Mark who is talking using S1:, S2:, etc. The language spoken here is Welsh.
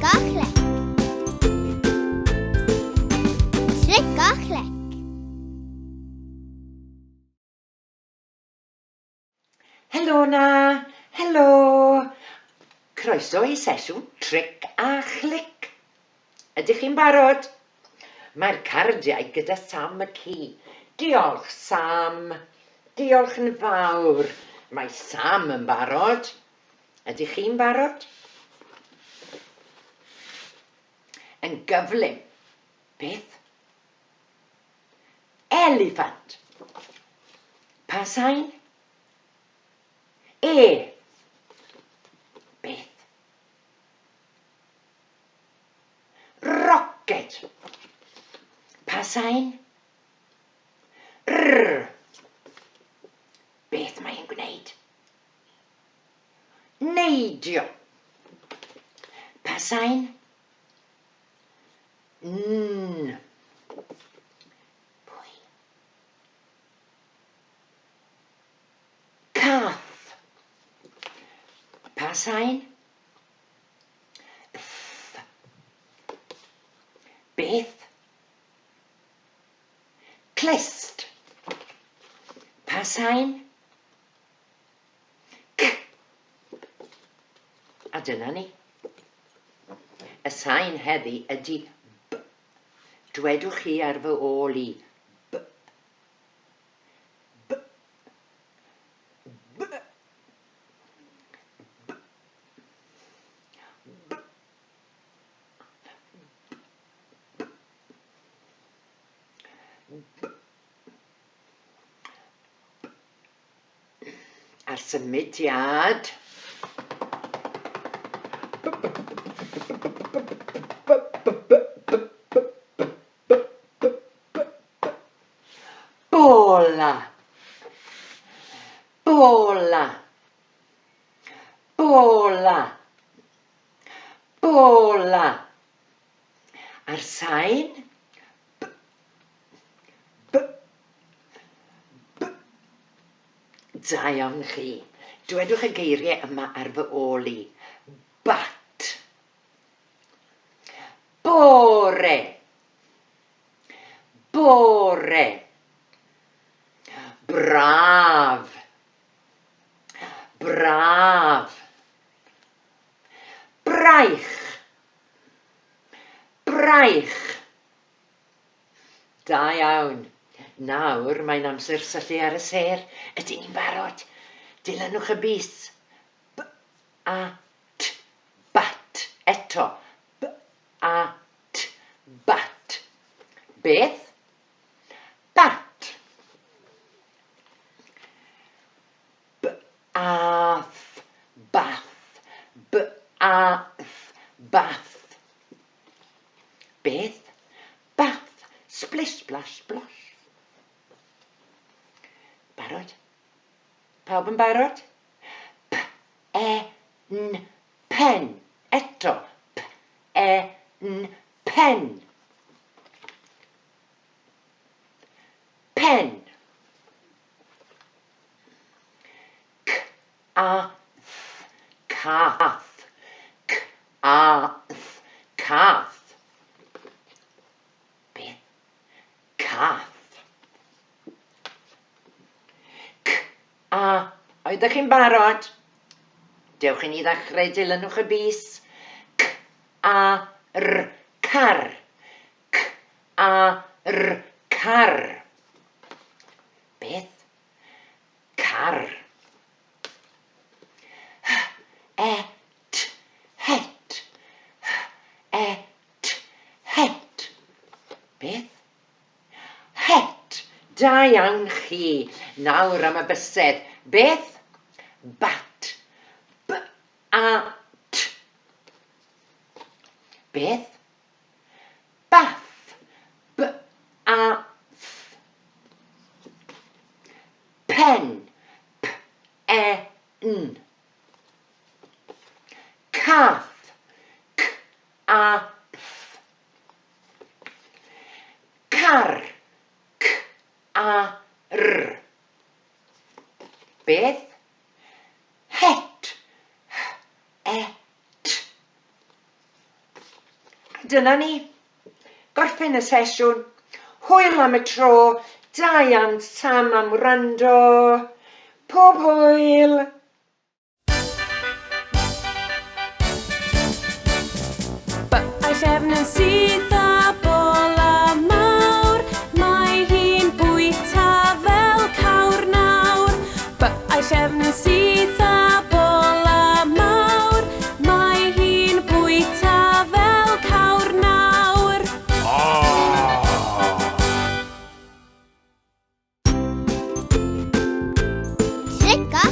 S1: Tric a chlic. Tric a chlic.
S2: Helo na! Helo! Croeso i sesiwn Tric a Chlic. Ydych chi'n barod? Mae'r cardiau gyda Sam y ci. Diolch, Sam. Diolch yn fawr. Mae Sam yn barod. Ydych chi'n barod? Yn gyflym. Beth? Eliffant. Pa sain? E. Beth? Roced. Pa sain? R. Beth mae'n gwneud? Neidio. Pa sain? N. Pwy? Cath. Pa sain? Th. Beth? Clust. Pa sain? C. A dyna ni. Y sain heddi ydy B. Dwedwch chi ar fy ôl i. B. B. B. B. B. B. B. A'r symudiad. Bola. Bola. Bola. Bola. A'r sain. B. B. B. Da iawn chi. Dwedwch y geiriau yma ar fy ôl i. Bat. Bore. Bore. Braf. Braf. Braich. Braich. Da iawn. Nawr mae'n amser syllu ar y sêr. Ydyn ni'n barod? Dilynwch y bys. B A T bat. Eto. B A T bat. Beth? Bat. B A Th bath. B A Th bath. Beth? Bath. Splish splash splosh. Barod? Pawb yn barod? P E N pen. Eto. P E N pen. Pen. C A th cath. C A th cath. Beth? Cath. C A. Oeddech chi'n barod? Dewch i ni ddechrau, dilynwch y bys. C A R car. C A R car. Beth? Car. H E T het. H E T het. Beth? Het. Da iawn chi. Nawr am y bysedd. Beth? Bat. B A T. Beth? Bath. B A Th. Pen. P E N. Cath. C A Th. Car. C A R. Beth? Het. H E T. Dyna ni. Gorffen y sesiwn. Hwyl am y tro. Da iawn Sam am wrando. Pob hwyl!
S3: B a'i chefn yn syth a bola mawr, mae hi'n bwyta fel cawr nawr. B a'i chefn yn syth a bola mawr, mae hi'n bwyta fel cawr nawr.
S1: Tric a